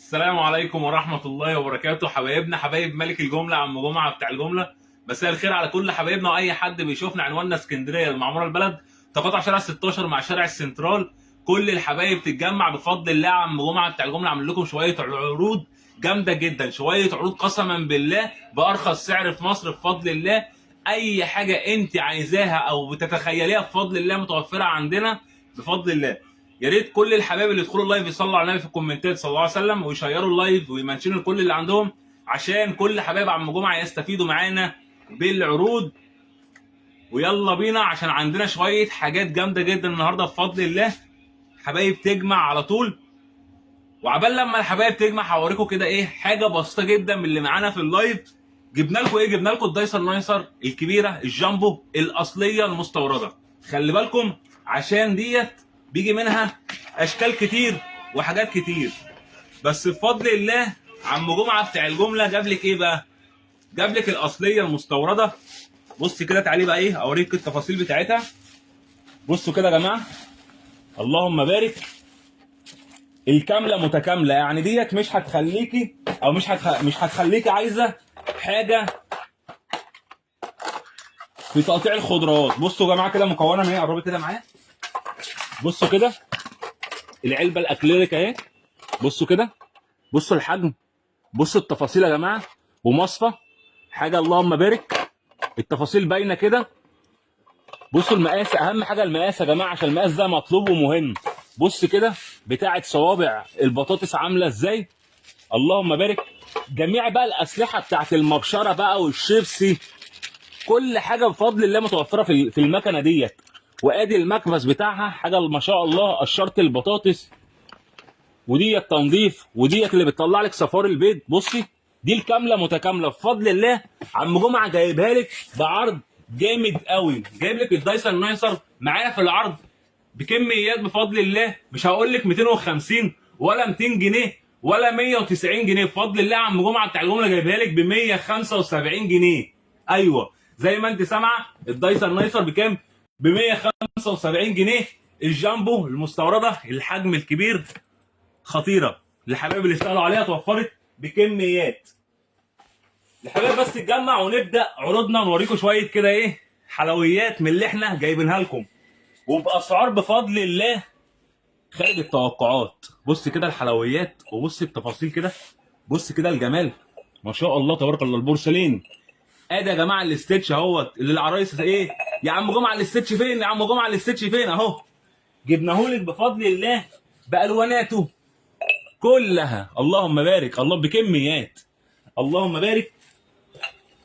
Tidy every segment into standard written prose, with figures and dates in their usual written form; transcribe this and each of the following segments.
السلام عليكم ورحمة الله وبركاته. حبايبنا، حبايب ملك الجملة عم جمعة بتاع الجملة، مساء الخير على كل حبايبنا واي حد بيشوفنا. عنواننا اسكندرية المعمورة البلد، تقاطع شارع 16 مع شارع السنترال. كل الحبايب تتجمع بفضل الله. عم جمعة بتاع الجملة عامل لكم شوية عروض جامدة جدا، شوية عروض قسما بالله بأرخص سعر في مصر بفضل الله. اي حاجة انت عايزاها او بتتخيليها بفضل الله متوفرة عندنا بفضل الله. يا ريت كل الحبايب اللي يدخلوا ال live يصلوا على النبي في الكومنتات صلى الله عليه وسلم، ويشيروا ال live ويمنشنوا لكل اللي عندهم، عشان كل حبايب عم جمعه يستفيدوا معانا بالعروض. ويلا بينا عشان عندنا شوية حاجات جامدة جدا النهارده بفضل الله. حبايب تجمع على طول، وعبال لما الحبايب تجمع هوريكم كده ايه حاجة بسيطة جدا من اللي معانا في ال live. جبنا لكم ايه؟ جبنا لكم الدايسون نايسر الكبيرة الجامبو الاصلية المستورده. خلي بالكم عشان ديت بيجي منها اشكال كتير وحاجات كتير، بس بفضل الله عم جمعه بتاع الجملة جاب لك ايه بقى؟ جاب لك الاصلية المستورده. بص كده، تعالي بقى ايه اوريك التفاصيل بتاعتها. بصوا كده يا جماعة، اللهم بارك، الكاملة متكاملة. يعني ديت مش هتخليكي او مش هتخليكي عايزه حاجة في تقطيع الخضروات. بصوا يا جماعة كده مكونة من ايه، قربي كده معايا. بصوا كده العلبة الاكليريك اهي، بصوا كده، بصوا الحجم، بصوا التفاصيل يا جماعة، ومصفى حاجة اللهم بارك، التفاصيل باينة كده. بصوا المقاس، اهم حاجة المقاس يا جماعة، عشان المقاس ده مطلوب ومهم. بص كده بتاعه صوابع البطاطس عامله ازاي، اللهم بارك. جميع بقى الاسلحة بتاعه المبشره بقى والشيبسي، كل حاجة بفضل الله متوفرة في المكنه ديت. وادي المكبس بتاعها، حاجة ما شاء الله، قشرت البطاطس، وديت تنظيف، وديت اللي بتطلع لك صفار البيض. بصي دي الكاملة متكاملة بفضل الله. عم جمعه جايبها لك بعرض جامد قوي، جايب لك الدايسون نايسر معانا في العرض بكميات بفضل الله. مش هقول لك 250 ولا 200 جنيه ولا 190 جنيه، بفضل الله عم جمعه بتاع الجملة جايبها لك ب 175 جنيه. ايوه زي ما انت سامعه، الدايسون نايسر بكام؟ ب 175 جنيه. الجامبو المستورده الحجم الكبير خطيرة، الحبايب اللي اشتغلوا عليها توفرت بكميات. الحبايب بس تتجمع ونبدا عروضنا ونوريكم شوية كده ايه حلويات من اللي احنا جايبينها لكم، وباسعار بفضل الله خارج التوقعات. بص كده الحلويات، وبص التفاصيل كده، بص كده الجمال، ما شاء الله تبارك الله. البورسلين ادي يا جماعة، ال stitch اهوت اللي العرايس ايه يا عم جمعه ال stitch فين يا عم جمعه ال stitch فين؟ اهو جبناهولك بفضل الله بالواناته كلها، اللهم بارك، الله بكميات، اللهم بارك،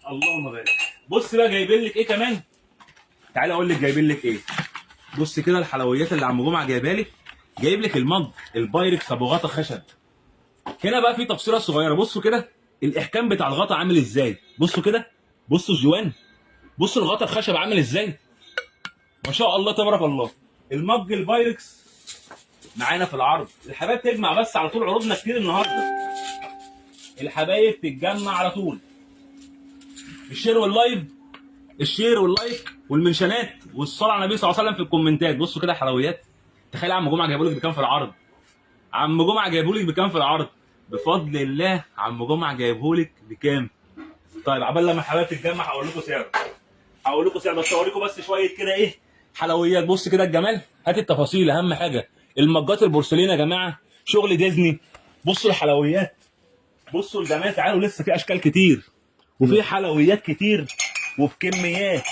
اللهم بارك. بص بقى جايبين لك ايه كمان، تعالى اقول لك جايبين لك ايه. بص كده الحلويات اللي عم جمعه جايبها لك، جايب لك المج البايركس ابو غطا خشب. هنا بقى في تفصيله صغيرة، بصوا كده الاحكام بتاع الغطا عامل ازاي، بصوا كده، بصوا الجوان، بصوا الغطا الخشب عامل ازاي، ما شاء الله تبارك الله. المج البايركس معانا في العرض. الحبايب تجمع بس على طول، عروضنا كتير النهارده، الحبايب تتجمع على طول. ال share وال live، ال share وال like والمنشنات والصلاة على النبي صلى الله عليه وسلم في الكومنتات. بصوا كده الحلويات، تخيل عم جمعه جايبه لك بكام في العرض؟ عم جمعه جايبه لك بكام في العرض؟ بفضل الله عم جمعه جايبه لك بكام؟ طيب عبال لما الحبايب تتجمع هقول لكم سعره، هقول لكم سعر، بس اوريكم بس شوية كده ايه حلويات. بص كده الجمال، هات التفاصيل، اهم حاجة المجات البورسلين يا جماعة، شغل ديزني. بصوا الحلويات، بصوا الجمال، تعالوا لسه في اشكال كتير وفي حلويات كتير وبكميات،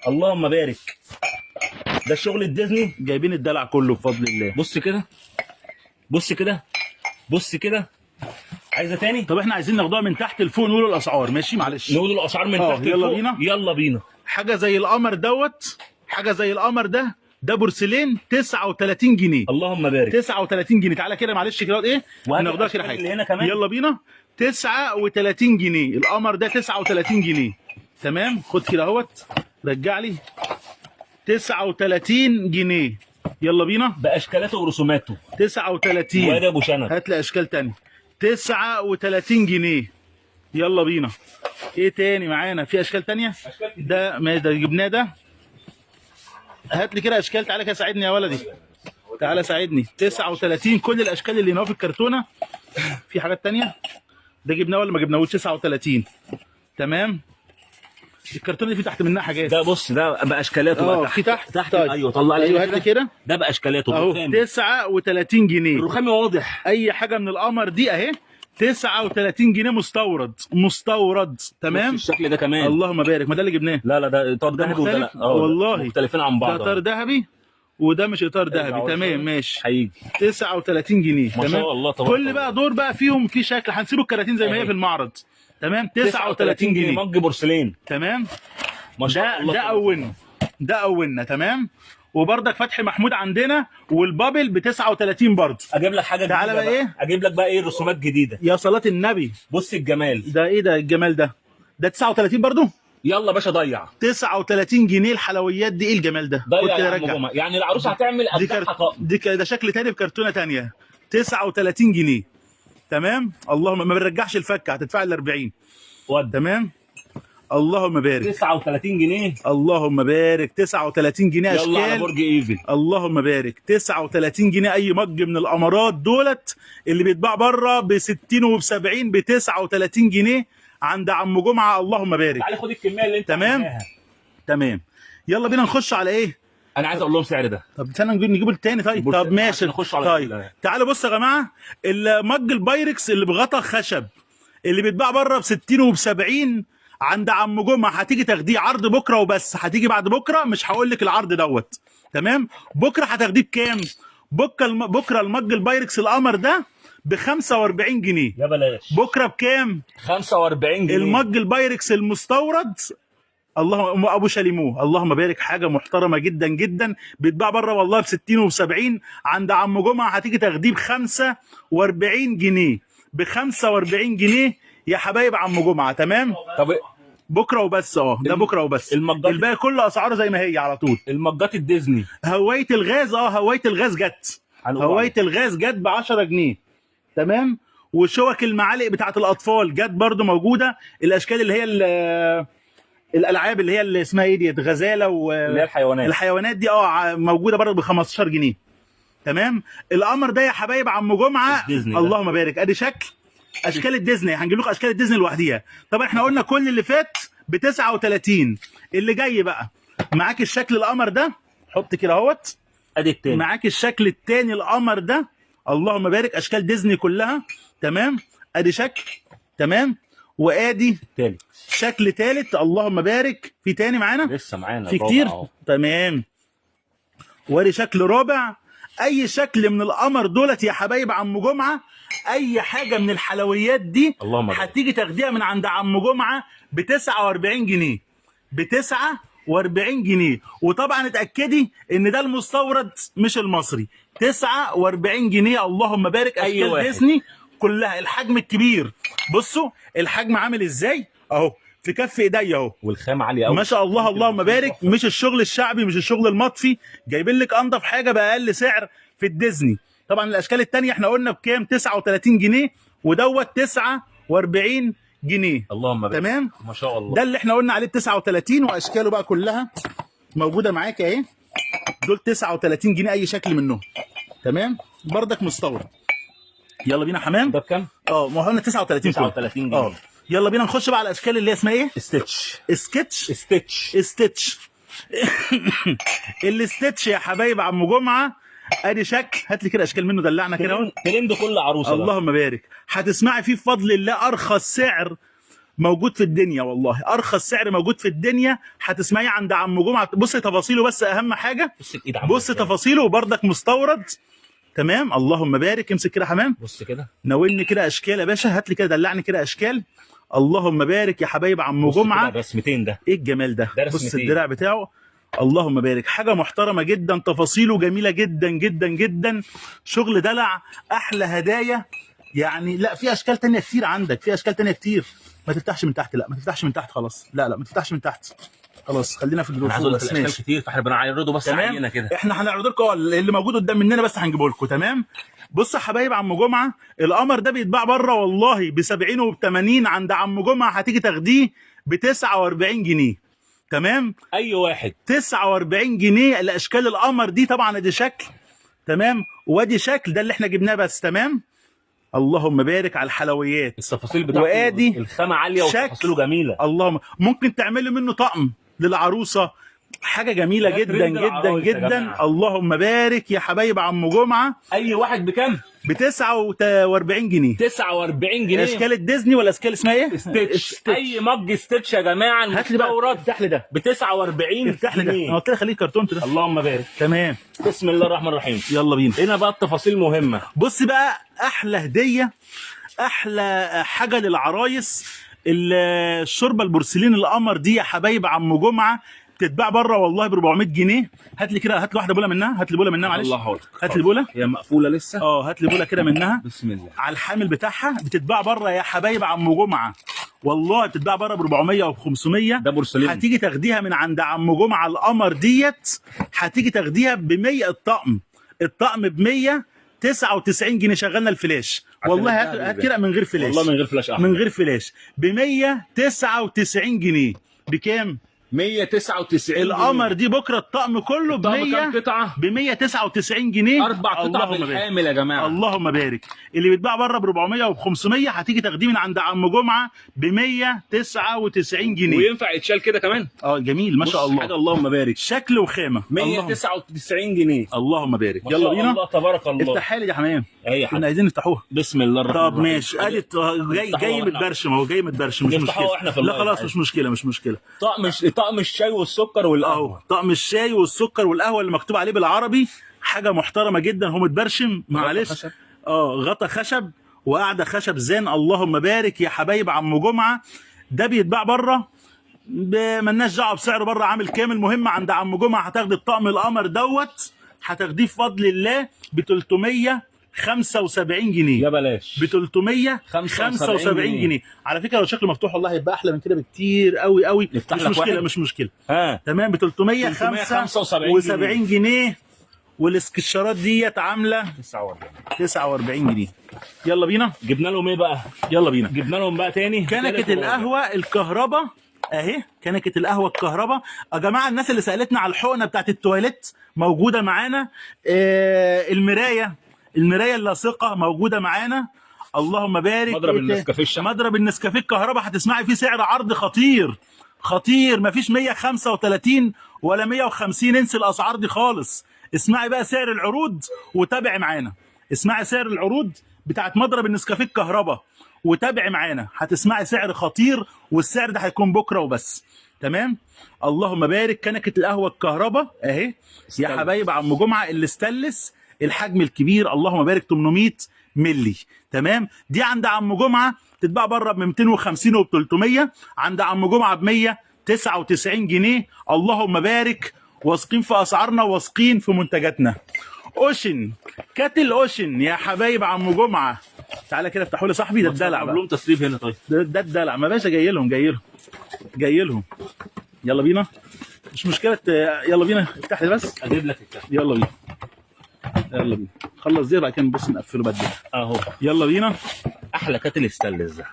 اللهم بارك. ده الشغل الديزني، جايبين الدلع كله بفضل الله. بص كده، بص كده، بص كده. عايزه تاني؟ طب احنا عايزين ناخدوها من تحت لفوق، نقول الاسعار. ماشي معلش، نقول الاسعار من تحت يلا لفوق. بينا. يلا بينا. حاجة زي القمر دوت، حاجة زي القمر ده، ده بورسلين 39 جنيه. اللهم بارك. 39 جنيه. تعالى كده معلش كده ايه وهات ناخدها كده الأشكال حاجة اللي هنا كمان. يلا بينا. 39 جنيه القمر ده، 39 جنيه. تمام، خد كده اهوت، رجع لي 39 جنيه. يلا بينا. باشكالاته ورسوماته. 39. وادي ابو شنب. هات لي اشكال تانية. 39 جنيه. يلا بينا. ايه تاني معانا؟ في اشكال تانية؟ ده ما ده جبناه ده. هات لي كده اشكال، تعالى كده ساعدني يا ولدي، تعالى ساعدني. 39 كل الاشكال اللي هنا في الكرتونه في حاجات تانية؟ ده جبناه ولا ما جبناهوش؟ 39. تمام. الكرتونه دي في تحت منها حاجات. ده بص ده باشكالاته بقى في تحت. تحت. طيب. ايوه طلع لي. ايوه هات لي كده. ده باشكالاته اهو الرخامي. 39 جنيه. الرخامي واضح. اي حاجة من القمر دي اهي 39 جنيه مستورد، مستورد. تمام. بص الشكل ده كمان. اللهم بارك. ما ده اللي جبناه. لا لا ده اطار ذهبي وده لا. مختلف؟ والله. مختلفين عن ده بعض. اطار ذهبي وده مش اطار ذهبي. تمام ماشي. هيجي 39 جنيه. ما تمام؟ شاء الله تبارك كل الله. بقى دور بقى فيهم في شكل. هنسيب الكراتين زي ما هي في المعرض. تمام. 39 جنيه. مج بورسلين. تمام. ما شاء ده الله ده تبارك اولنا، ده اولنا. تمام. وبرضك فتحي محمود عندنا، والبابل ب 39 برضه. اجيب لك حاجة تعالى جديدة بقى ايه؟ اجيب لك بقى ايه؟ رسومات جديدة. يا صلاة النبي. بص الجمال ده ايه ده الجمال ده؟ ده 39 برضه. يلا باشا ضيع. 39 جنيه الحلويات دي. ايه الجمال ده؟ ضيع قلت يا عم رجع. جمعة. يعني العروسة هتعمل دي ابداع طقم. دي ده شكل تاني بكرتونه تانية. 39 جنيه. تمام. اللهم ما بنرجعش الفكه، هتدفع ال 40. ودي. تمام. اللهم بارك. 39 جنيه. اللهم بارك. 39 جنيه يلا على اشكال. برج ايفل. اللهم بارك. 39 جنيه اي مج من الامارات دولت اللي بيتباع بره ب 60 وب 70 ب 39 جنيه عند عم جمعه. اللهم بارك. تعالى خد الكمية اللي انت تمام. عايزاها. تمام. يلا بينا نخش على ايه؟ انا عايز اقول لهم سعر ده. طب استنى نجيب التاني. طيب. طب ماشي. نخش على طيب تعالوا بصوا يا جماعة، المج البايركس اللي بغطا خشب اللي بيتباع بره ب 60 وب 70 عند عم جمعه، هتيجي تاخديه عرض بكره وبس. هتيجي بعد بكره مش هقول لك العرض دوت. تمام. بكره هتاخديه بكام؟ بكره المج البايركس القمر ده ب 45 جنيه. يا بلاش. بكره بكام؟ 45 جنيه. المج البايركس المستورد. اللهم ابو شاليمو. اللهم بارك. حاجة محترمه جدا جدا، بيتباع بره والله ب 60 وب 70 عند عم جمعه هتيجي تاخديه ب 45 جنيه. ب 45 جنيه يا حبايب عم جمعه. تمام. طب بكره وبس. ده بكره وبس. المجات الباقي كله اسعاره زي ما هي على طول. المجات الديزني. هواية الغاز. هواية الغاز جت. هواية الغاز جت ب 10 جنيه. تمام. وشوك المعالق بتاعت الاطفال جت برده موجودة. الاشكال اللي هي الالعاب اللي هي اللي اسمها ايه ديت، غزاله و اللي هي الحيوانات. الحيوانات دي موجودة برده ب 15 جنيه. تمام. القمر ده يا حبايب عم جمعه. اللهم بارك. ادي شكل اشكال الديزني. هنجيب لكم اشكال الديزني لوحديها. طبعا احنا قلنا كل اللي فات ب 39. اللي جاي بقى معاك الشكل القمر ده، حط كده اهوت. ادي التاني. معاك الشكل التاني القمر ده. اللهم بارك. اشكال ديزني كلها. تمام. ادي شكل. تمام. وادي تالت. شكل تالت. اللهم بارك. في تاني معانا؟ لسه معانا في كتير. تمام. وادي شكل رابع. اي شكل من القمر دولت يا حبايب عم جمعه، اي حاجة من الحلويات دي هتيجي تاخديها من عند عم جمعه ب 49 جنيه. ب 49 جنيه. وطبعا اتاكدي ان ده المستورد مش المصري. 49 جنيه. اللهم بارك. اشكال ديزني كلها. الحجم الكبير. بصوا الحجم عامل ازاي اهو في كف ايديا اهو. والخامه عالية قوي ما شاء الله. اللهم بارك. مش الشغل الشعبي، مش الشغل المطفي، جايبين لك انضف حاجة باقل سعر في الديزني. طبعا الاشكال الثانية احنا قلنا بكام؟ 39 جنيه ودوت 49 جنيه. اللهم بارك. تمام. ما شاء الله. ده اللي احنا قلنا عليه 39 واشكاله بقى كلها موجودة معاك اهي. دول 39 جنيه اي شكل منهم. تمام. بردك مستورد. يلا بينا حمام. ده بكام؟ ما هو قلنا 39. 39 جنيه. يلا بينا نخش بقى على الاشكال اللي هي اسمها ايه؟ ستيتش. سكتش. ستيتش. ستيتش. الستيتش يا حبايب عم جمعه. ادي شكل. هات لي كده اشكال منه، دلعنا كده اهو. ترند كل عروسه. اللهم بارك. هتسمعي فيه بفضل الله ارخص سعر موجود في الدنيا. والله ارخص سعر موجود في الدنيا هتسمعيه عند عم جمعه. بصي تفاصيله بس، اهم حاجة بص تفاصيله. وبرضك مستورد. تمام. اللهم بارك. امسك كده حمام. بص كده. ناولني كده اشكال يا باشا. هات لي كده، دلعني كده اشكال. اللهم بارك يا حبايب عم جمعه. رسمتين ده. ايه الجمال ده؟ بص الدراع بتاعه. اللهم بارك. حاجة محترمه جدا، تفاصيله جميلة جدا جدا جدا. شغل دلع، احلى هدايا يعني. لا في اشكال تانية كتير عندك، في اشكال تانية كتير. ما تفتحش من تحت. لا ما تفتحش من تحت خلاص. لا لا ما تفتحش من تحت خلاص. خلينا في الفوق بس. ماشي كتير فاحنا بنعرضه بس عينه كده. احنا هنعرض لكم اللي موجود قدام مننا بس هنجيبه لكم. تمام. بص يا حبايب عم جمعه، القمر ده بيتباع بره والله ب 70 وب 80. عند عم جمعه هتيجي تاخديه ب 49 جنيه. تمام. اي واحد 49 جنيه الاشكال القمر دي. طبعا ادي شكل. تمام. وادي شكل ده اللي احنا جبناه بس. تمام. اللهم بارك على الحلويات. التفاصيل بتاعته، وادي الخامة عالية وتفاصيله جميلة. اللهم ممكن تعملي منه طقم للعروسه، حاجة جميلة ده جدا ترند جدا العرايس يا جدا. جماعة. اللهم بارك يا حبايب عم جمعه. اي واحد بكام؟ ب 49 جنيه. 49 جنيه. اشكال الديزني ولا اشكال اسمها ايه؟ ستيتش. اي mug ستيتش يا جماعة هات لي بقى، المستورد افتح لي ده، ب 49 افتح لي ده. جنيه. انا قلت لك خليه كرتون ده. اللهم بارك. تمام، بسم الله الرحمن الرحيم. يلا بينا. هنا بقى التفاصيل مهمة. بص بقى، احلى هديه، احلى حاجة للعرايس، الشوربة البورسلين القمر دي يا حبايب عم جمعه، تتباع بره والله ب 400 جنيه. هات لي كده، هات لي واحدة بوله منها، هات لي بوله منها، معلش الله حولك. هات لي بوله. هي مقفولة لسه. هات لي بوله كده منها. بسم الله. على الحامل بتاعها. بتتباع بره يا حبايب عم جمعه، والله بتتباع بره ب 400 و 500. ده بورسلين. هتيجي تاخديها من عند عم جمعه القمر ديت، هتيجي تاخديها ب 100. الطقم ب 199 جنيه. شغلنا الفلاش والله. الذهب هات يبان. كده من غير فلاش. والله من غير فلاش احلى. من غير فلاش ب 199 جنيه. بكام؟ 199 القمر دي بكره الطقم كله ب الطقم 100 كام قطعه؟ ب 199 جنيه. اربع قطع اللهم بارك. بالحامل يا جماعة. اللهم بارك. اللي بيتباع بره ب 400 وب 500 هتيجي تاخديه من عند عم جمعه ب 199 جنيه. وينفع يتشال كده كمان. جميل ما شاء بص، حاجة الله. اللهم بارك. شكل وخامه. 199 جنيه. اللهم بارك. ما يلا شاء بينا. الله تبارك الله. افتحها لي يا حمام، اهي يا كنا حبيبي. عايزين نفتحوها. بسم الله الرحمن طب الرحيم. ماشي، ادي جاي نفتحوها جاي واحنا- متبرشم اهو، جاي متبرشم، مش نفتحوها مشكلة. واحنا في لا ال live خلاص عادي. مش مشكلة، مش مشكلة. طقم الشاي والسكر والقهوة. اهو طقم الشاي والسكر والقهوة اللي مكتوب عليه بالعربي، حاجة محترمه جدا. هو متبرشم معلش. خشب. غطا خشب وقعده خشب زان. اللهم بارك يا حبايب عم جمعه. ده بيتباع بره، ملناش دعوه بسعره بره عامل كام. المهم عند عم جمعه هتاخد الطقم القمر دوت، هتاخديه بفضل الله ب 375 جنيه. يا بلاش. ب 375 جنيه. على فكرة لو شكله مفتوح والله هيبقى احلى من كده بكتير قوي قوي. نفتح مش لك مشكلة واحد؟ مش مشكلة. ها تمام، ب 375 جنيه. والاسكتشرات ديت عامله 49. 49 جنيه. يلا بينا. جبنا لهم ايه بقى؟ يلا بينا. جبنا لهم بقى تاني كنكه القهوة الكهرباء اهي، كنكه القهوة الكهرباء يا جماعة. الناس اللي سالتنا على الحقنة بتاعت التواليت موجودة معانا. المراية اللاصقه موجودة معانا. اللهم بارك. مضرب النسكافيه الشحن. مضرب النسكافيه الكهرباء هتسمعي فيه سعر عرض خطير خطير. مفيش 135 ولا 150، انسي الاسعار دي خالص. اسمعي بقى سعر العروض وتابعي معانا. اسمعي سعر العروض بتاعت مضرب النسكافيه الكهرباء وتابعي معانا، هتسمعي سعر خطير، والسعر ده هيكون بكره وبس. تمام، اللهم بارك. كنكه القهوة الكهرباء اهي يا ستانلس. حبايب عم جمعه، الاستانلس الحجم الكبير. اللهم بارك، 800 ملي. تمام، دي عند عم جمعه تتباع بره ب 250 وب 300، عند عم جمعه ب 199 جنيه. اللهم بارك. واثقين في اسعارنا، واثقين في منتجاتنا. اوشن، kettle اوشن يا حبايب عم جمعه. تعالى كده افتحوا لي صاحبي ده الدلع بقى. لهم تسريب هنا. طيب ده الدلع ما باشا. جاي لهم جاي لهم جاي لهم. يلا بينا، مش مشكلة. يلا بينا، افتح لي بس. اجيب لك الكلام. يلا بينا، يلا بينا. خلص دي بعد كده نبص نقفله بدري اهو. يلا بينا. احلى kettle ستانلس ده.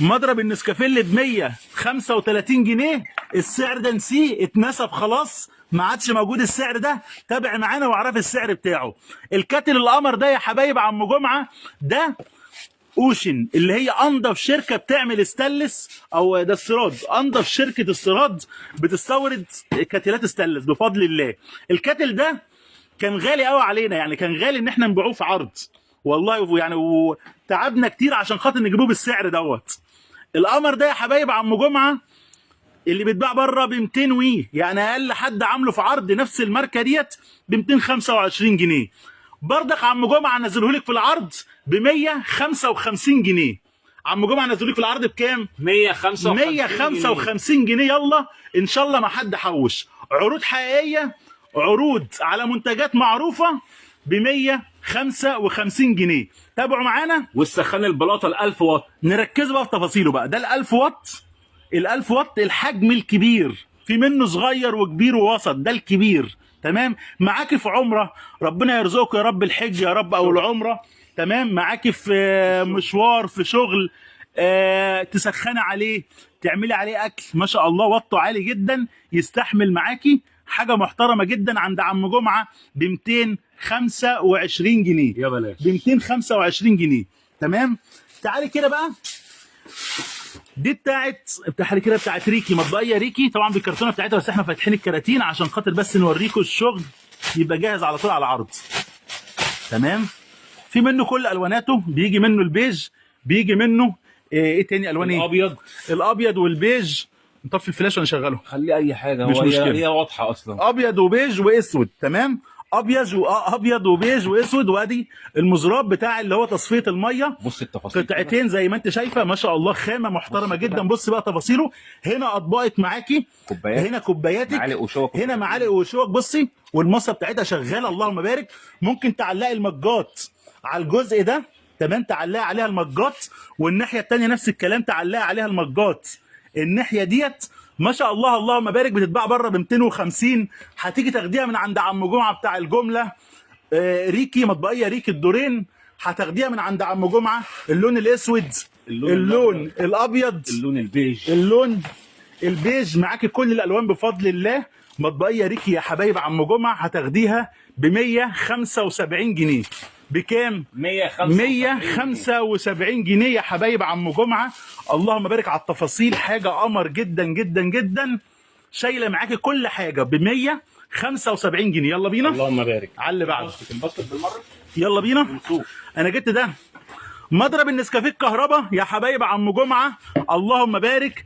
مضرب النسكافيه اللي ب 135 جنيه، السعر ده نسيه، اتنسب خلاص، ما عادش موجود السعر ده. تابع معانا واعرف السعر بتاعه. ال kettle القمر ده يا حبايب عم جمعه، ده اوشن اللي هي انضف شركة بتعمل استانلس، او ده السراد، انضف شركة السراد بتستورد كتلات استانلس بفضل الله. ال kettle ده كان غالي قوي علينا، يعني كان غالي ان احنا نبيعوه في عرض والله، يعني وتعبنا كتير عشان خاطر نجيبوه بالسعر دوت. القمر ده يا حبايب عم جمعه اللي بيتباع بره ب 200 وي، يعني اقل حد عامله في عرض نفس الماركة ديت ب 225 جنيه. بردك عم جمعه نزله لك في العرض ب 155 جنيه. عم جمعه نزله لك في العرض بكام؟ 155 155 جنيه. يلا ان شاء الله ما حد حوش. عروض حقيقية، عروض على منتجات معروفة ب 155 جنيه. تابعوا معانا. والسخان البلاطه ال 1000 واط. نركزوا بقى في تفاصيله بقى. ده ال 1000 واط، ال 1000 واط الحجم الكبير، في منه صغير وكبير ووسط، ده الكبير. تمام، معاك في عمره، ربنا يرزقك يا رب الحج يا رب او العمرة. تمام، معاك في مشوار، في شغل، تسخني عليه، تعملي عليه اكل، ما شاء الله وطه عالي جدا، يستحمل معاكي. حاجة محترمه جدا عند عم جمعه ب 225 جنيه. يا بلاش. ب 225 جنيه. تمام. تعالي كده بقى، دي بتاعت افتحها لي كده، بتاعت ريكي، مطبقيه ريكي طبعا بالكرتونه بتاعتها، بس احنا فاتحين الكراتين عشان خاطر بس نوريكم الشغل يبقى جاهز على طول على العرض. تمام. في منه كل الواناته، بيجي منه البيج، بيجي منه ايه تاني الوان ايه؟ الابيض. الابيض والبيج. نطفي الفلاش ونشغله، خليه اي حاجة، مش هو مشكلة. هي واضحة اصلا. ابيض وبيج واسود. تمام. ابيض وبيج واسود. وادي المزراب بتاع اللي هو تصفية المية. بص التفاصيل، قطعتين زي ما انت شايفه ما شاء الله، خامة محترمه جدا. بص بقى تفاصيله، هنا اطباقك معاكي، كوبايات، هنا كوباياتك، معالق وشوك، هنا معالق وشوك. بصي والمصه بتاعتها شغالة، اللهم بارك. ممكن تعلقي المجات على الجزء ده، تمام، تعلقي عليها المجات، والناحية الثانية نفس الكلام، تعلقي عليها المجات الناحية ديت. ما شاء الله اللهم بارك، بتتباع بره ب 250، هتيجي تاخديها من عند عم جمعه بتاع الجملة. ريكي، مطبقيه ريكي الدورين، هتاخديها من عند عم جمعه. اللون الاسود، اللون الابيض، اللون البيج، اللون البيج، معاكي كل الالوان بفضل الله. مطبقيه ريكي يا حبايب عم جمعه هتاخديها ب 175 جنيه. بكام؟ 175 جنيه يا حبايب عم جمعه. اللهم بارك على التفاصيل، حاجة قمر جدا جدا جدا، شايله معاكي كل حاجة ب 175 جنيه. يلا بينا، اللهم بارك على اللي بعده. ال basket بالمرة، يلا بينا. انا جبت ده مضرب النسكافيه الكهرباء يا حبايب عم جمعه، اللهم بارك.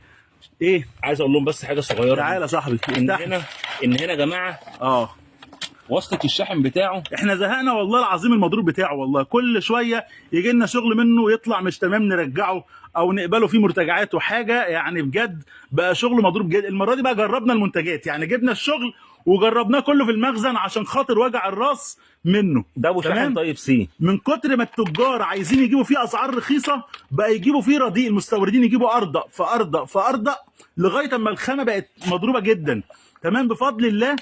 ايه عايز اقول لهم بس حاجة صغيرة. تعالى يا صاحبي، ان هنا ان هنا يا جماعة وصلة الشحن بتاعه، احنا زهقنا والله العظيم المضروب بتاعه، والله كل شوية يجي لنا شغل منه يطلع مش تمام نرجعه او نقبله فيه مرتجعات وحاجه، يعني بجد بقى شغل مضروب جدا. المرة دي بقى جربنا المنتجات، يعني جبنا الشغل وجربناه كله في المخزن عشان خاطر وجع الراس منه. ده ابو شحن type C. من كتر ما التجار عايزين يجيبوا فيه اسعار رخيصة بقى يجيبوا فيه رديء، المستوردين يجيبوا ارضى فارضى فارضى لغاية اما الخامة بقت مضروبة جدا. تمام. بفضل الله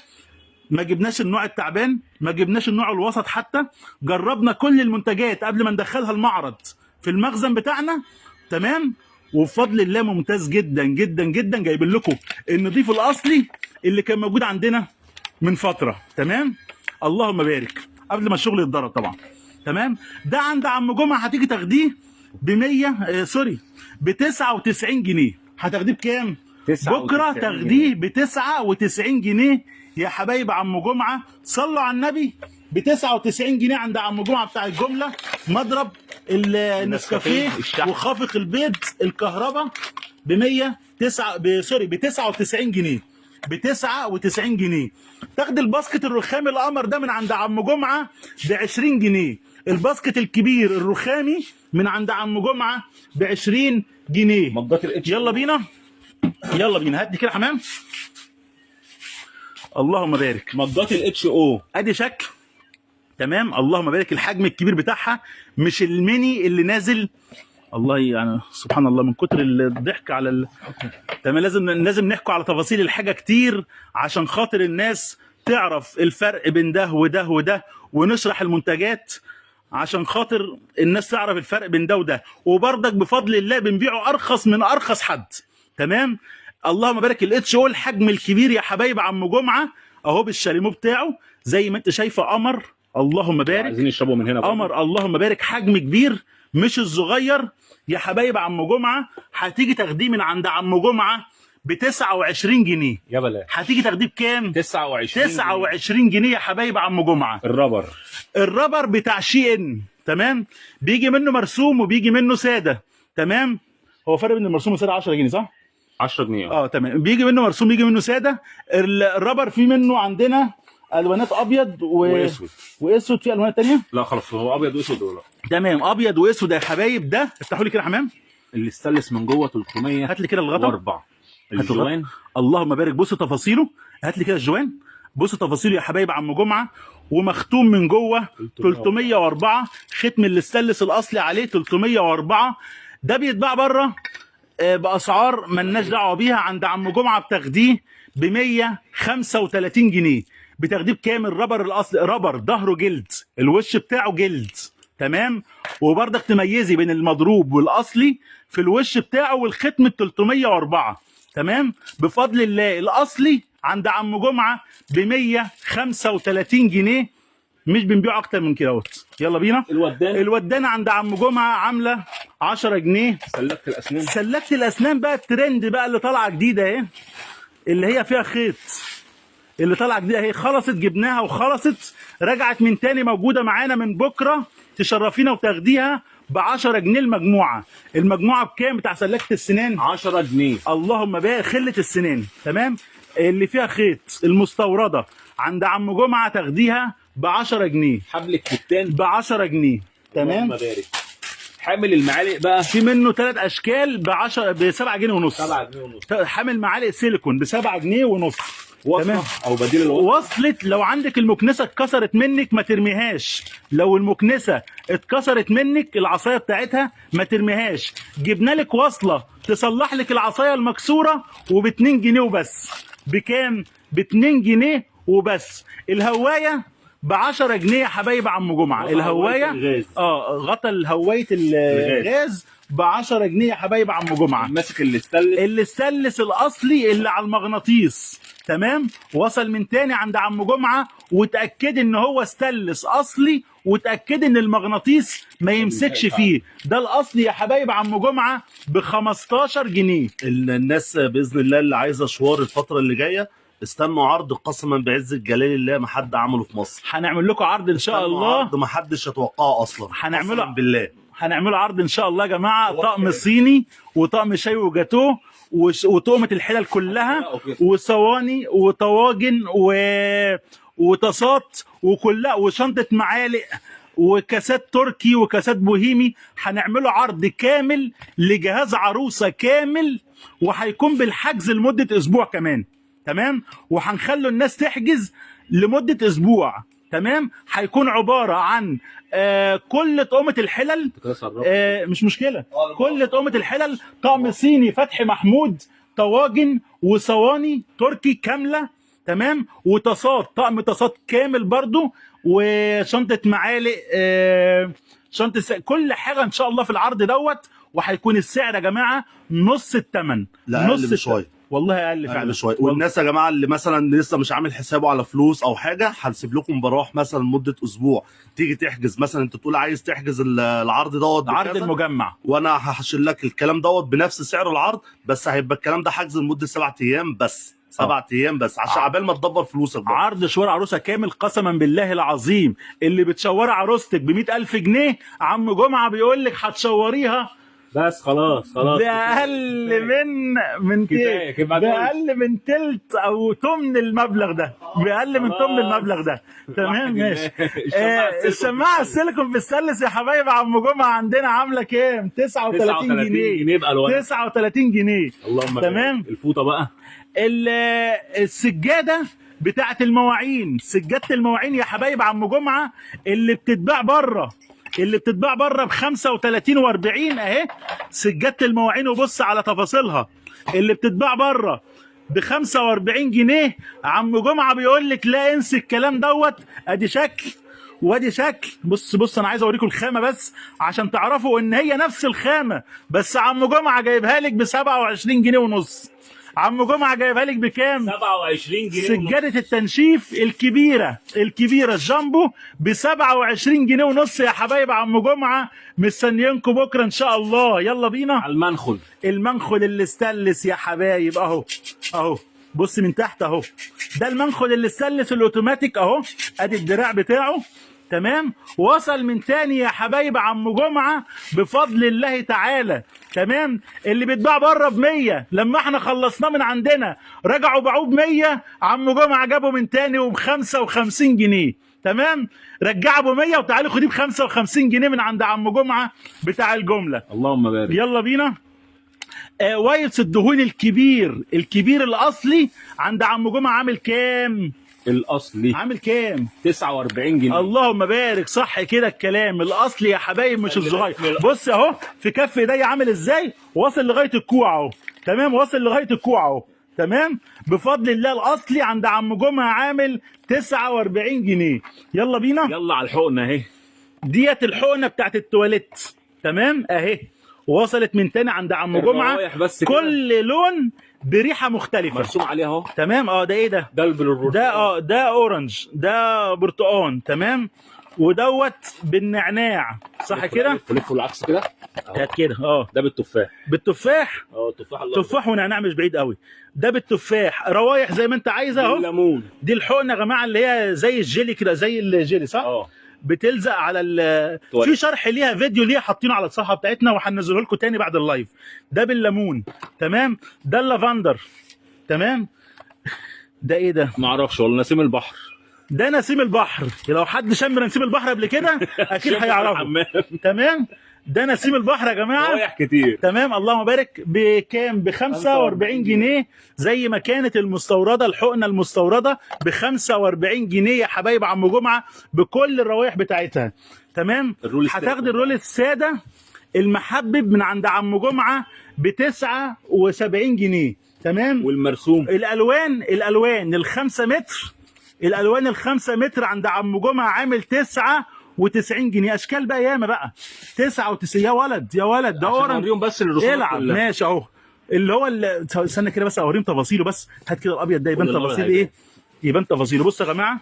ما جبناش النوع التعبان، ما جبناش النوع الوسط، حتى جربنا كل المنتجات قبل ما ندخلها المعرض في المخزن بتاعنا. تمام. وبفضل الله ممتاز جدا جدا جدا، جايبين لكم النظيف الاصلي اللي كان موجود عندنا من فترة. تمام. اللهم بارك، قبل ما الشغل يتضرب طبعا. تمام. ده عند عم جمعه هتيجي تاخديه ب 100 سوري ب 99 جنيه. هتاخديه بكام؟ بكره تاخديه ب 99 جنيه يا حبايب عم جمعه. صلوا على النبي. ب 99 جنيه عند عم جمعه بتاع الجملة. مضرب النسكافيه وخافق البيض الكهرباء ب 109 sorry ب 99 جنيه. ب 99 جنيه تاخد ال basket الرخامي القمر ده من عند عم جمعه ب 20 جنيه. ال basket الكبير الرخامي من عند عم جمعه ب 20 جنيه. يلا بينا، يلا بينا. هات لي كده حمام. اللهم بارك. مجات ال HO ادي شكل. تمام. اللهم بارك. الحجم الكبير بتاعها مش الميني اللي نازل. الله يعني سبحان الله من كتر الضحك على تمام. لازم نحكوا على تفاصيل الحاجة كتير عشان خاطر الناس تعرف الفرق بين ده وده وده، ونشرح المنتجات عشان خاطر الناس تعرف الفرق بين ده وده. وبرضك بفضل الله بنبيعه ارخص من ارخص حد. تمام. اللهم بارك. ال HO الحجم الكبير يا حبايب عم جمعه اهو بالشاليمو بتاعه زي ما انت شايفه قمر. اللهم بارك. عايزين يشربوا من هنا قمر. اللهم بارك. حجم كبير مش الصغير يا حبايب عم جمعه. هتيجي تاخديه من عند عم جمعه ب 29 جنيه. يا بلاش. هتيجي تاخديه بكام؟ 29 جنيه يا حبايب عم جمعه. ال rubber، ال rubber بتاع شي ان. تمام. بيجي منه مرسوم وبيجي منه ساده. تمام. هو فرق بين المرسوم والسادة 10 جنيه صح؟ 10 جنيه. تمام. بيجي منه مرسوم، بيجي منه ساده. ال rubber في منه عندنا الوانات ابيض واسود. واسود. في الوانات ثانية؟ لا خلاص هو ابيض واسود ولا. تمام. ابيض واسود يا حبايب. ده افتحوا لي كده حمام. اللي استلس من جوه 300. هات لي كده الغطا. 4 الجوان. اللهم بارك. بصوا تفاصيله. هات لي كده الجوان. بصوا تفاصيله يا حبايب عم جمعه. ومختوم من جوه 304، ختم الاستانلس الاصلي عليه 304. ده بيتباع بره باسعار مالناش دعوه بيها. عند عم جمعه بتاخديه ب 135 جنيه. بتاخديه بكام؟ ال rubber الاصلي، rubber ظهره جلد، الوش بتاعه جلد. تمام. وبرضك تميزي بين المضروب والاصلي في الوش بتاعه والختم 304. تمام. بفضل الله الاصلي عند عم جمعه ب 135 جنيه. مش بنبيعه اكتر من كده اهوت. يلا بينا. الودان. الودانه عند عم جمعه عامله 10 جنيه. سلكت الاسنان. سلكت الاسنان بقى الترند بقى اللي طالعه جديدة اهي، اللي هي فيها خيط، اللي طالعه جديدة اهي، خلصت جبناها وخلصت، رجعت من تاني موجودة معانا من بكره، تشرفينا وتاخديها ب 10 جنيه المجموعة. المجموعة بكام بتاع سلكت السنان؟ 10 جنيه. اللهم بارك. خله السنان، تمام، اللي فيها خيط المستورده عند عم جمعه تاخديها ب 10 جنيه. حبل الكتان ب 10 جنيه، تمام. اللهم بارك. حامل المعالق بقى في منه 3 اشكال ب 10 ب 7 جنيه ونص. 7 جنيه ونص. حامل معالق سيليكون ب 7 جنيه ونص. وصلة او بديل الوصلة. وصلت. لو عندك المكنسة اتكسرت منك ما ترميهاش، لو المكنسة اتكسرت منك العصاية بتاعتها ما ترميهاش، جبنا لك وصله تصلح لك العصاية المكسورة وب 2 جنيه وبس. بكام؟ ب 2 جنيه وبس. الهواية ب 10 جنيه يا حبايب عم جمعه. الهواية الغاز. غطا الهواية الغاز ب 10 جنيه يا حبايب عم جمعه. ماسك اللي الستانلس الاصلي اللي على المغناطيس، تمام، وصل من تاني عند عم جمعه، وتاكد ان هو ستانلس اصلي، وتاكد ان المغناطيس ما يمسكش فيه. ده الاصلي يا حبايب عم جمعه ب 15 جنيه. الناس باذن الله اللي عايزه شوار الفترة اللي جاية، استنوا عرض قسما بعز الجلال الله ما حد عمله في مصر. هنعمل لكم عرض ان شاء الله، عرض ما حدش يتوقعه اصلا. هنعمله بالله، هنعمله عرض ان شاء الله يا جماعة. طقم صيني وطقم شاي وجاتوه وتقمه الحلل كلها وصواني وطواجن وطاسات وكلها وشنطه معالق وكاسات تركي وكاسات بوهيمي. هنعمله عرض كامل لجهاز عروسه كامل، وهيكون بالحجز لمدة اسبوع كمان، تمام، وهنخلوا الناس تحجز لمدة اسبوع، تمام. هيكون عبارة عن كل طقمه الحلل، مش مشكلة، كل طقمه الحلل، طقم صيني فتحي محمود، طواجن وصواني تركي كاملة، تمام، وطاسات، طقم طاسات كامل برضو، وشنطه معالق، شنطه كل حاجة ان شاء الله في العرض دوت. وهيكون السعر يا جماعة نص الثمن، لا نص شوية والله اقل فعلا شوية. والناس يا جماعة اللي مثلا لسه مش عامل حسابه على فلوس او حاجة، هنسيب لكم براح مثلا مده اسبوع تيجي تحجز. مثلا انت تقول عايز تحجز العرض دوت، عرض المجمع، وانا هشيل لك الكلام دوت بنفس سعر العرض، بس هيبقى الكلام ده حجز لمدة 7 ايام بس. 7 ايام بس عشان عبال ما تدبر فلوسك بقى. عرض شوار عروسه كامل قسما بالله العظيم، اللي بتشور عروستك ب 100,000 جنيه، عم جمعه بيقول لك هتشوريها بس خلاص خلاص باقل من باقل من تلت او تمن المبلغ ده، باقل من تمن المبلغ ده، تمام ماشي. الشماعه السيليكون بالستانلس يا حبايب عم جمعه عندنا عامله كام؟ 39 جنيه. 39 جنيه. اللهم تمام. الفوطه بقى، السجادة بتاعه المواعين، سجادة المواعين يا حبايب عم جمعه اللي بتتباع بره، اللي بتتباع بره ب 35 و40 اهي سجادة المواعين، وبص على تفاصيلها. اللي بتتباع بره ب 45 جنيه، عم جمعه بيقول لك لا انسى الكلام دوت. ادي شكل وادي شكل. بص بص، انا عايز اوريكم الخامة بس عشان تعرفوا ان هي نفس الخامة، بس عم جمعه جايبها لك ب 27 جنيه ونص. عم جمعه جايبها لك بكام؟ 27 جنيه. سجادة التنشيف الكبيرة، الكبيرة الجامبو ب 27 جنيه ونص يا حبايب عم جمعه. مستنيينكم بكره ان شاء الله. يلا بينا على المنخل. المنخل اللي استلس يا حبايب اهو اهو، بص من تحت اهو، ده المنخل اللي استلس الاوتوماتيك اهو، ادي الدراع بتاعه، تمام. وصل من تاني يا حبايب عم جمعه بفضل الله تعالى، تمام. اللي بيتباع بره ب 100، لما احنا خلصناه من عندنا رجعوا باعوه ب 100، عم جمعه جابه من تاني وب 55 جنيه، تمام. رجعه ب 100 وتعالوا خديه ب 55 جنيه من عند عم جمعه بتاع الجملة. اللهم بارك. يلا بينا. wipes الدهون الكبير، الكبير الاصلي عند عم جمعه عامل كام؟ الاصلي عامل كام؟ 49 جنيه. اللهم بارك. صح كده الكلام، الاصلي يا حبايب مش الصغير. بص اهو في كف ايديا عامل ازاي، واصل لغاية الكوع اهو، تمام، واصل لغاية الكوع اهو، تمام. بفضل الله الاصلي عند عم جمعه عامل 49 جنيه. يلا بينا. يلا على الحقنة اهي، ديت الحقنة بتاعت التواليت، تمام اهي، وصلت من تاني عند عم جمعه. الروايح بس كده. كل لون بريحه مختلفة مرسوم عليها اهو. تمام. ده ايه ده؟ ده البلور، ده ده orange، ده برتقان. تمام. ودوت بالنعناع صح كده؟ لفوا العكس كده هات كده. ده بالتفاح. بالتفاح. التفاح الله. تفاح ونعناع مش بعيد قوي. ده بالتفاح. روايح زي ما انت عايزه اهو. الليمون. دي الحقنة يا جماعة اللي هي زي الجيلي كده، زي الجيلي صح؟ بتلزق على في شرح ليها، فيديو ليها حاطينه على الصفحة بتاعتنا وهنزله لكم تاني بعد ال live. ده بالليمون. تمام. ده اللافندر. تمام. ده ايه ده؟ ما اعرفش والله. نسيم البحر. ده نسيم البحر. لو حد شم نسيم البحر قبل كده اكيد هيعرفه. تمام. ده نسيم البحر يا جماعة. روايح كتير. تمام. اللهم بارك. بكام؟ ب 45 جنيه زي ما كانت المستورده، الحقنة المستورده ب 45 جنيه يا حبايب عم جمعه بكل الروايح بتاعتها. تمام. هتاخد ال roll السادة المحبب من عند عم جمعه ب 79 جنيه. تمام. والمرسوم الالوان ال5 متر، الالوان ال5 متر عند عم جمعه عامل 99 جنيه. اشكال بقى ياما بقى. 99 يا ولد يا ولد. ده orange بس الرسومات العب. ماشي اهو اللي هو استنى كده بس اوريهم تفاصيله بس. هات كده الابيض ده يبان تفاصيل ايه؟ يبان تفاصيله. بصوا يا جماعة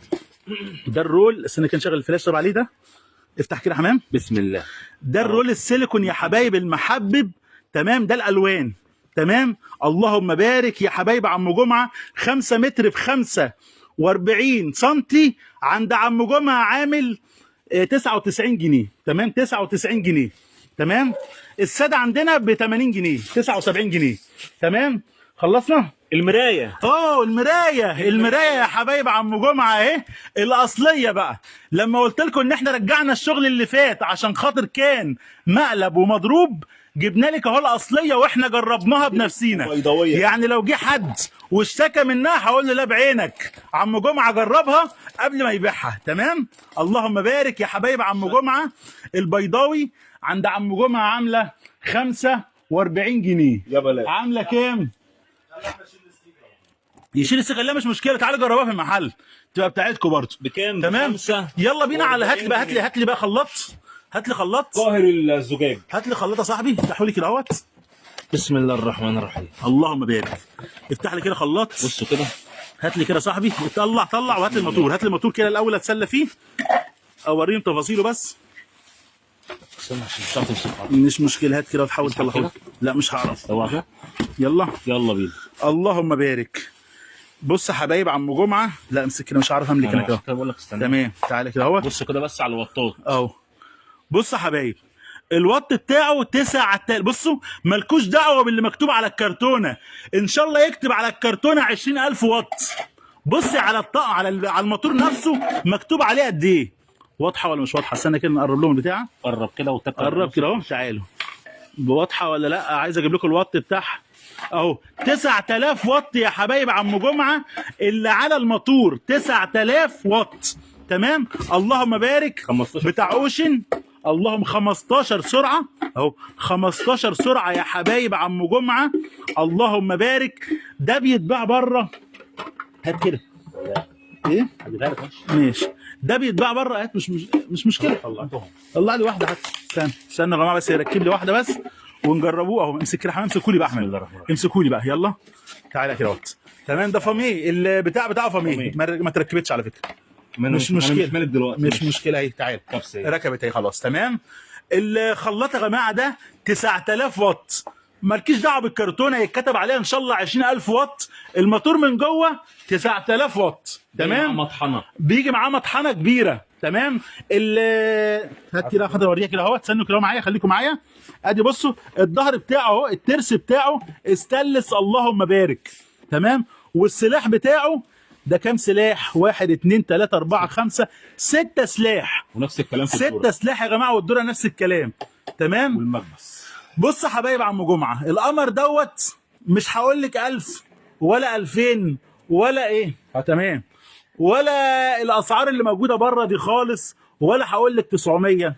ده ال roll. استنى كده نشغل الفلاش طب عليه ده. افتح كده يا حمام. بسم الله. ده ال roll السيليكون يا حبايب المحبب. تمام. ده الالوان. تمام. اللهم بارك يا حبايب عم جمعه. 5 متر في 45 سنتي عند عم جمعه عامل 99 جنيه. تمام. 99 جنيه. تمام. السادة عندنا ب 80 جنيه، 79 جنيه. تمام. خلصنا المراية. المراية، المراية يا حبايب عم جمعه اهي الاصلية بقى. لما قلت لكم ان احنا رجعنا الشغل اللي فات عشان خاطر كان مقلب ومضروب، جبنا لك اهو الاصلية واحنا جربناها بنفسينا. بيضاويه. يعني لو جه حد واشتكى منها هقول له لا بعينك، عم جمعه جربها قبل ما يبيعها. تمام. اللهم بارك يا حبايب عم جمعه. البيضاوي عند عم جمعه عامله 45 جنيه. يا بلاش. عامله كام؟ يشيل السيخ. لا مش مشكلة، تعالوا جربوها في المحل تبقى بتاعتكم برضه. بكام؟ تمام. يلا بينا على هات لي بقى، هات لي بقى خلاط. هات لي خلاط. قاهر الزجاج. هات لي خلاط يا صاحبي. افتحوا لي كده اهوت. بسم الله الرحمن الرحيم. اللهم بارك. افتح لي كده خلاط. بصوا كده. هات لي كده يا صاحبي. طلع طلع وهات لي الماتور. هات لي الماتور كده الاول اتسلى فيه، اوريهم تفاصيله بس. استنى عشان مش هتعرف تمسكها. مش مشكلة، هات كده وتحاول تطلعه. لا مش هعرف. يلا يلا بينا. اللهم بارك. بص يا حبايب عم جمعه. لا امسك كده، مش هعرف املك انا كده. بقول لك استنى. تمام. تعالى كده اهوت. بص كده بس على الوطات اهو. بص يا حبايب الوط بتاعه 9. بصوا مالكوش دعوه باللي مكتوب على الكرتونه، ان شاء الله يكتب على الكرتونه 20000 واط. بصي على الطاقة، على الموتور نفسه مكتوب عليه قد ايه. واضحة ولا مش واضحة؟ استنى كده نقرب لهم البتاع. قرب كده وتقرب. قرب كده اهو. تعالوا. واضحة ولا لا؟ عايز اجيب لكم الوات بتاعها اهو. 9000 واط يا حبايب عم جمعه اللي على الموتور. 9000 واط. تمام. اللهم بارك. 15 بتاع اوشن. اللهم 15 سرعة اهو. 15 سرعة يا حبايب عم جمعه. اللهم بارك. ده بيتباع بره. هات كده. ايه؟ ماشي. ده بيتباع بره. هات. مش مشكلة. طلع لي واحدة. هات. استنى استنى يا جماعة بس يركب لي واحدة بس ونجربوه اهو. امسك كده يا حمام. امسكوا لي بقى احمد. امسكوا لي بقى. يلا تعالى كده اهوت. تمام. ده فاميه البتاع بتاعه فاميه. ما تركبتش على فكرة. مش مشكلة. مش دلوقتي. مش مشكلة اهي. تعالى ركبت اهي خلاص. تمام. الخلاط يا جماعة ده 9000 واط. مالكيش دعوه بالكرتونه يتكتب عليها ان شاء الله 20000 واط. الموتور من جوه 9000 واط. تمام. مطحنه. بيجي معاه مطحنه كبيرة. تمام. هات كده خاطر اوريها كده اهوت. استنوا كده معايا، خليكم معايا. ادي بصوا الظهر بتاعه اهو، الترس بتاعه استانلس. اللهم بارك. تمام. والسلاح بتاعه ده كام سلاح؟ 1 2 3 4 5 6 سلاح. ونفس الكلام في 6 سلاح يا جماعة، والدوره نفس الكلام. تمام. والمكبس. بص يا حبايب عم جمعه، القمر دوت مش هقول لك 1000 ولا 2000 ولا ايه، تمام، ولا الاسعار اللي موجودة بره دي خالص، ولا هقول لك 900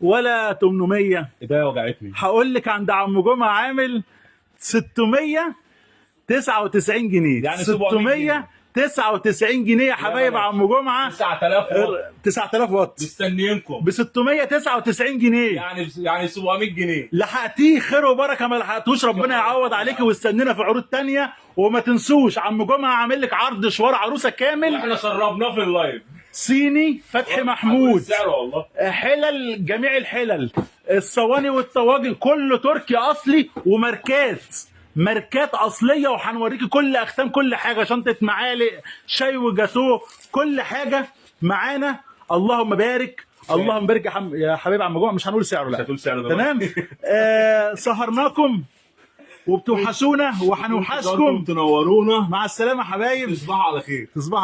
ولا 800. ايديا وجعتني. هقول لك عند عم جمعه عامل 699 جنيه، يعني 699 699 جنيه يا حبايب عم جمعه. 9000 واط. 9000 واط مستنيينكم. ب 699 جنيه، يعني 700 جنيه. لحقتيه خير وبركة، ما لحقتوش ربنا يعوض عليك، واستنينا في عروض تانية. وما تنسوش عم جمعه عامل لك عرض شوار عروسه كامل، احنا شربناه في ال live. صيني فتحي محمود، سعره والله. حلل، جميع الحلل، الصواني والطواجن كله تركي اصلي، وماركات، ماركات اصلية. وهنوريكي كل اختام كل حاجة، شنطه معالق، شاي وجاتوه، كل حاجة معانا. اللهم بارك، اللهم بارك يا حبيب عم جمعه. مش هنقول سعره، لا مش هتقول سعره. تمام. سهرناكم وبتوحشونا وهنوحشكم، تنورونا. مع السلامة حبايب، تصبحوا على خير. تصبحوا.